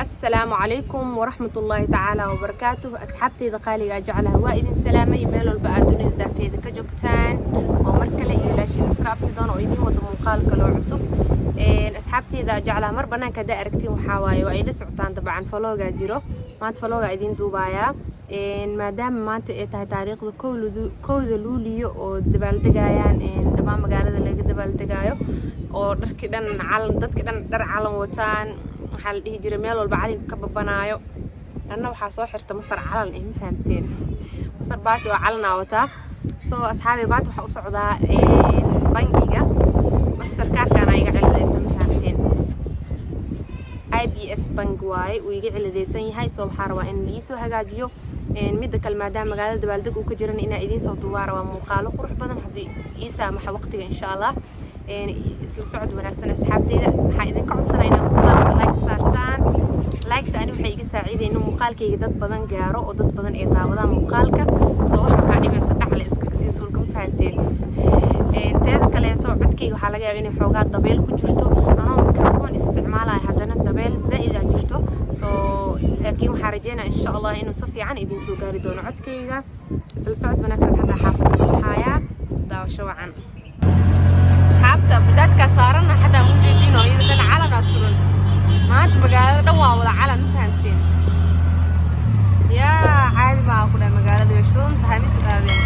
Asalaamu calaykum waraxmatullaahi tacaala wabarakaatuh. Asxaabteyda qaaliga a jeclaha, waa idin salaamay meel walba aad dunida daafeeda ka joogtaan. Waa mar kale iyo ilaashay Nasra Abtidoon oo idiin wada muuqaal kaloo cusub. Asxaabteyda jeclaha, mar banaanka haddaa aragtiin, waxaa waaye waa ay la socotaan. Dabcan vlog-gaa jiro maanta, vlog-gaa idiin duubayaa, maadaama maanta ay tahay taariikhda 1-da Luuliyo oo dabaaldegayaan dhammaan magaalada laga dabaaldegaayo, oo dharkii dhan calan, dadkii dhan dhar calan wataan. Waxaa la dhihi jiray meel walba calanka ka babanaayo. Anna waxaa soo xirta masar calan eh, ma fahamteen? Masar baati oo calanaa wataa. So asxaabi, maanta waxaa u socdaa bangiga. Masar kaarkaana iga ciladaysan, ma fahamteen? IBS Bank waaye, uu iga ciladaysan yahay, so waxaa rabaa in liisoo hagaajiyo. Midda kale, maadaama magaalada dabaaldeg uu ka jiran, inaa idiin soo duubaa rabaa muuqaalo qurux badan haddii ii saamaxa waqtiga, insha Allah. Isla socod wanaagsan, asxaabteyda. Waxaa idinka codsanaa inaad muuqaalka like saartaan. Like-ta ani waxay iga saaciiday inuu muuqaalkayga dad badan gaaro oo dad badan ay daawadaan muuqaalka. Soo wax markaa dhibaysa dhaxle iskaga sii suulka, ma fahanteen? Teeda kaleeto, codkayga waxaa laga yaabaa inay xoogaa dabeel ku jirto. Anoo microphone isticmaalaya, haddana dabeel zaa'id aa jirto. So laakiin waxaa rajeynaya, insha Allah, inuu si fiican idiin soo gaari doono codkayga. Isla socod wanaagsan. Xataa xaafadda ka baxaaya. Daawasho wacan, asxaabta. Bajaajkaa saarana xataa mujeediin oo iyada dhan calanaa suran. Maanta magaalada dhan waa wada calan, ma fahamteen? Yaa caadi maa ku dhahay, magaalada way shidan tahay, mise dhaadeen?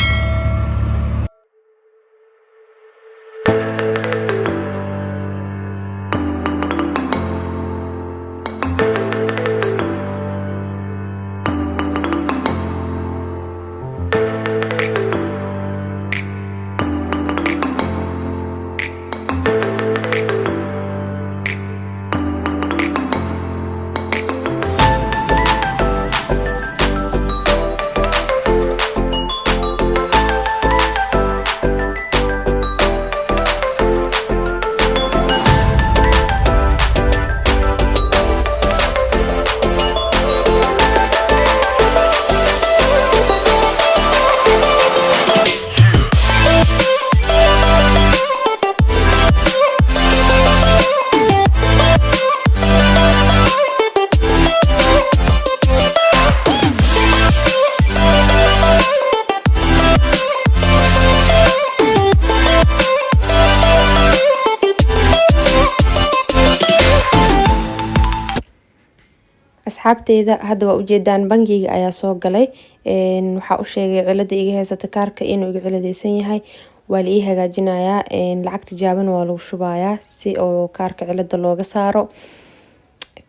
Asxaabteyda, hadda waa ujeedaan, bangiga ayaa soo galay. Waxaa u sheegay cilada iga haysata kaarka, inuu iga ciladeysan yahay. Waa la ii hagaajinayaa, lacag tijaabana waa lagu shubayaa si oo kaarka cilada looga saaro.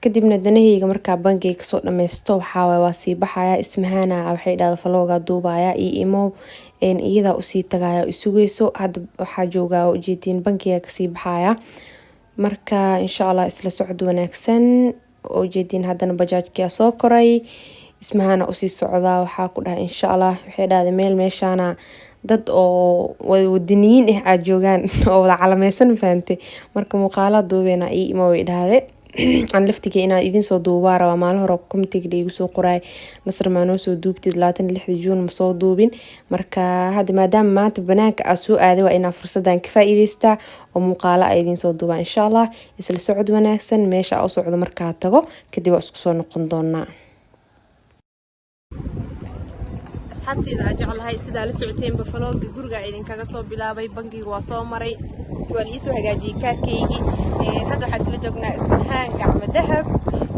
Kadibna danaheyga markaa bangiga kasoo dhameysto, waxaa waa sii baxaya. Ismahana waxay dhahda vlog-gaa duubaya iyo imow, iyadaa usii tagaya, isugeyso. Hadda waxaa joogaa, ujeediin, bangiga kasii baxaya. Marka insha Allah isla socod wanaagsan. Ujeediin, haddana bajaajkia soo koray, Ismahana usii socdaa. Waxaa ku dhahay, insha Allah, waxay dhahday meel meeshaana dad oo wadaniyiin ah aad joogaan oo wada calameysan, fahantay? Marka muuqaala duubeena, ii imo way dhahde. Aan laftiga inaan idiin soo duubaa rabaa. Maalin hore comment-iga la igu soo qoraay, "Nasr, maa noo soo duubtid 26-da Juun? Ma soo duubin." Marka hadda maadaama maanta banaanka aa soo aaday, waa inaa fursadan ka faa'iideystaa oo muuqaalo ay idiin soo duubaa, insha Allah. Isla socod wanaagsan. Meesha aa u socdo markaa tago kadib waa isku soo noqon doonaa. Asxaabteyda aa jeclahay, sidaa la socoteenba, vlog-ga guriga idinkaga soo bilaabay. Bangiga waa soo maray, waa la iisoo hagaajiyey kaarkaygii. Hadda waxaa isla joognaa Ismahaan Gacmo Dahab.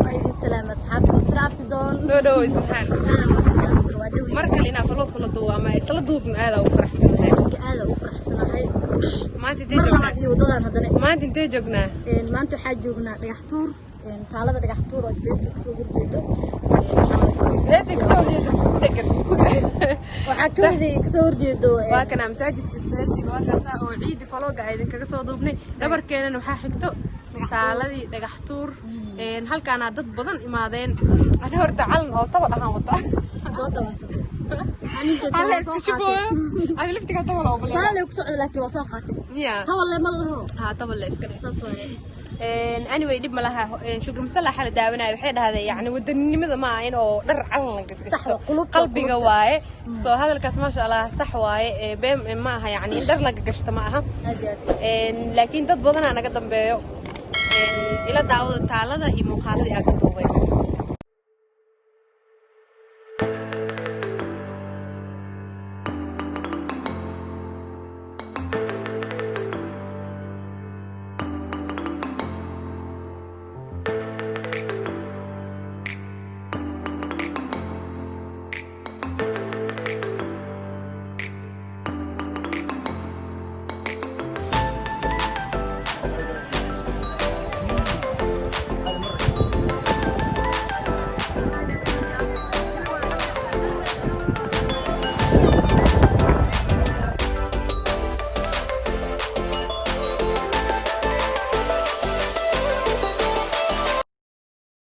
Waa idin salaam, asxaabta Nasra Abtidoon. Soo dhawow, Ismahaan. Ahlan wasahlan, Nasra, waa dhow. Mar kale inaa vlog kula duubo ama isla duubno, aada ugu faraxsanahay. Aada ugu faraxsanahay. Maanta intee Mar joognaa? labaad iyo wadadan haddana. Maanta intee joognaa? Maanta waxaa joognaa Dhagax Tuur, taalada Dhagax Tuur oo Space kasoo horjeedo. Heesay kasoo horjeedo mise ku dhegan? Waxaa ka waday kasoo horjeedo. Waa kana masaajidka Isbahaysiga, waa kaasa oo ciidi vlog-ga idinkaga soo duubnay. Dhabarkeenana waxaa xigto Taaladii Dhagax Tuur. Halkaana dad badan imaadeen. Ani horta calan oo taba dhahaan wataa. Soo tabansatay. Aniga Alla waa soo iska qaatay. shubooyo. Adi laftigaa tawal oo bale. Saale ku socda, laakiin waa soo qaatay. Miya? Tawal ma laho. Haa, tawal la iska dheh. Saas waaye. Anyway, dhib ma laha. Shukri Masala xala daawanayo, waxay dhahdeen yacni wadaninimada ma aha in oo dhar calan la gashto. Sax waa, qulubta, qalbiga qulubta. Waaye soo hadalkaas, maasha Allah, sax waaye. Been ma aha, yacni in dhar laga gashto ma aha. Aad iyo aad. Laakiin dad badanaa naga dambeeyo. Ila daawada taalada iyo muuqaaladii aad ka duubay.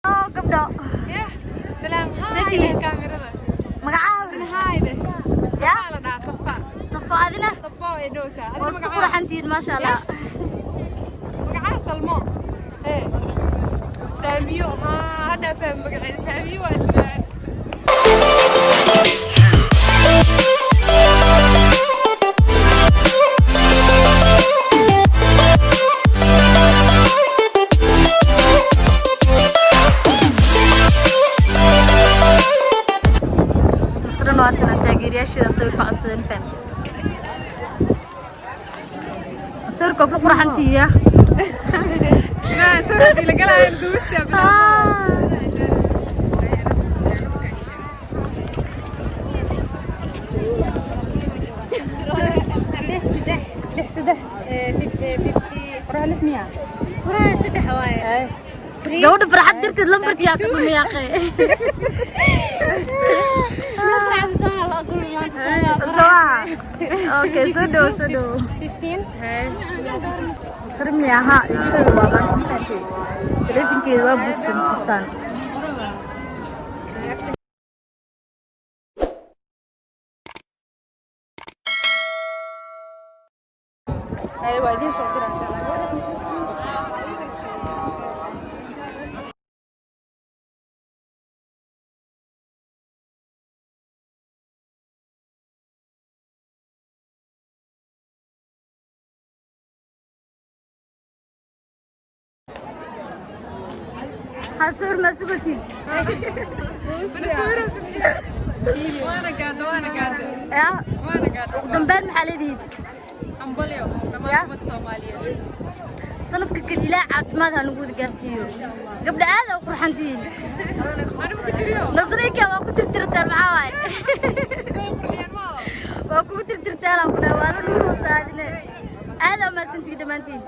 Oo gabdho. Salaam. Setiye. Kaamirada. Magacaa? Hayde. Ya? La dhahaa Safa. Safo adina? Safa ee dhowsa. Waa isku qurxantihiin, maasha Allah. Magacaa Salmo. Ee. Saamiyo. Haa, hadda faham magaceeda. Saamiyo waa ismaan. Nasrana waa tana, taageerayaasheeda sawirka codsadeen, fahamtay. Sawirka ku qurxantihiin ya. Ismaan sawirkii la galaayay duusta. Lix saddex 50 furaha lix miya? Furaha saddex waaye. Gabadha farxad darteed lambarkii aa ka dhumay yaaqe. Soo okay, soo dhow, soo dhow. 15. Nasrani ahaa isaga waa maanta, ma fahamtay. Taleefankeeda waa buuxsan qoftaan. Ay, waa idiin soo diraa insha Allah. Ha, sawir ma sugaysid? Waana gaada, waana gaada. Ya. Waana gaada. Ugu dambeyn maxaa leedihiin? Hambalyo Ya. dhammaan ummadda Soomaaliyeed. Sanadka kale Ilaah caafimaad ha nagu wada gaarsiiyo. Gabdha aad aa u qurxantihiin. Anigu ku jiriyo. Nasriinka waa ku tirtirtaan, maxaa waaye? Way qurxiyeen ma? Waa kugu tirtirtaan aan ku dhahay, waana nuur hoose aadine. Aad aa mahadsantihiin dhammaantiin.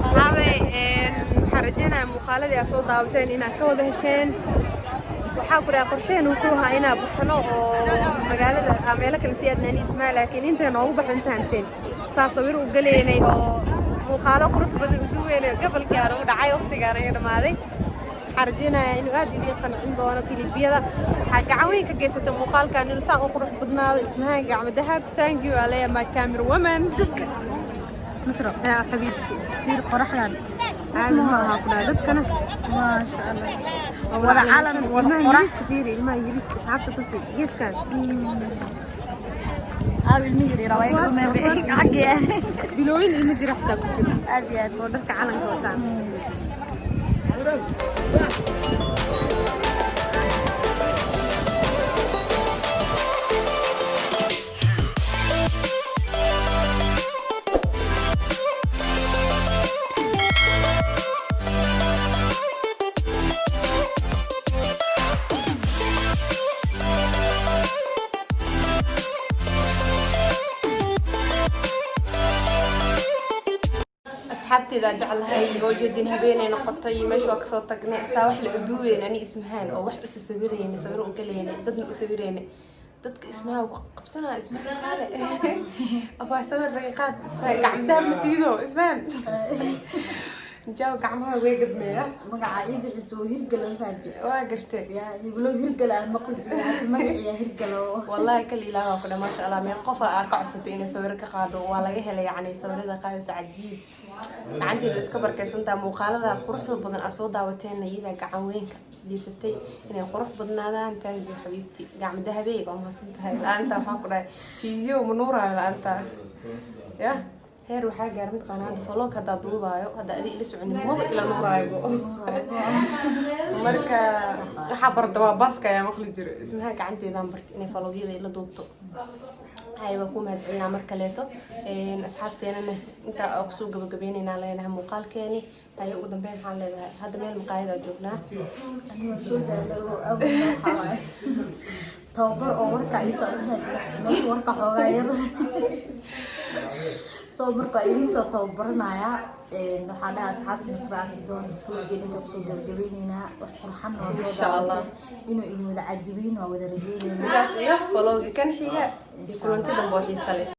Asxaabay, waxaan rajeynayaa muuqaaladii aad soo daawateen inaad ka wada hesheen. Waxaa ku dhahay qorsheen wuxuu ahaa inaan baxno oo magaalada aan meelo kale sii aadnaan ismaa, laakiin inta noogu baxan fahamteen saa sawir u galeynay oo muuqaalo qurux badan u duweynay, gobolkii aan ugu dhacay waqtigaan aga dhamaaday. Waxaan rajeynayaa inuu aad idiin qancin doono kilibiyada. Waxaa gacan weyn ka geysata muuqaalkan inuu saan u qurux badnaado Ismahaan Gacmo Dahab. Thank you aleya, my camera woman. Nasro. Yaa xabiibti. Fiir qoraxdan. Caadi ma aha, ku dhahay dadkana. Maasha Allah, wada calan, wada Ilmaha qorax. yariiska fiiri, ilmaha yariiska, asxaabta tusi geeskan. Aaw ilmi yar yar waa iga dhumeey xaggee. Bilooyin ilma jira xataa ku jira Aad iyo aad. oo dharka calanka wataan. Asxaabteeda jeclahay oo jeedin, habeenay noqotay, meesha waa kasoo tagnay. Saa wax la aduuweyn ani Ismahaan oo wax usa sawirayna, sawiro u galayna, dadna u sawirayna. Dadka Ismahaan ku qabsanaa, "Ismahaan, kaale abaa, sawir laga qaad." Ismahaan gacmaha matiido, Ismahaan jaaw gacmaha way gadmeeya. Magaca ii bixiso oo hirgalo, ma fahanti? Waa gartay. Yaa iblo hirgala aan maqli jiray, hadda magaciya hirgalo. Wallahi kal ilaah waa ku dha, maasha Allah. Meel qofa aa ka codsatay inay sawiro ka qaado, waa laga helay. Yacni sawirada qaadaysa cajiib, gacanteedu iska barkaysantaa. Muuqaalada quruxda badan aa soo daawateena iyadaa gacan weynka geysatay inay qurux badnaadaan. Thank you, xabiibti, gacmo dahabeeg, waa mahadsan tahay. La-aanta waxaan ku dhahay video ma nuuraayo la-aanta. Ya heer waxaa gaar mid qaana hadda vlog haddaa duubaayo, hadda adi ila soconin maba ila nuuraayo. Marka waxaa barta waa baaska ayaa maqli jiro. Ismaha gacanteedaan bartay inay vlogyada ila duubto. Hay, waa ku mahadcelinaa mar kaleeto. Asxaabteenana intaa oo kusoo gabagabeyneynaa leenahay muuqaalkeeni. Haye, ugu dambeyn waxaan leedahay, hadda meel maqaayadaa joognaa. Aniga soo daalo oo awal waxaa waaye tababar oo warka ii socda, meesha warka xoogaa yar soo marka ii soo tababaranayaa. Waxaa dhaha asxaabta Nasra Abtidoon, vlogeen inta kusoo gabagabeyneynaa. Wax qurxan waa soo Insha Allah. daawateen, inuu idin wada cajibiin waa wada rajeyneynaa. Sidaas iyo vloga kan xiga iyo kulanti dambe oo xiisa leh.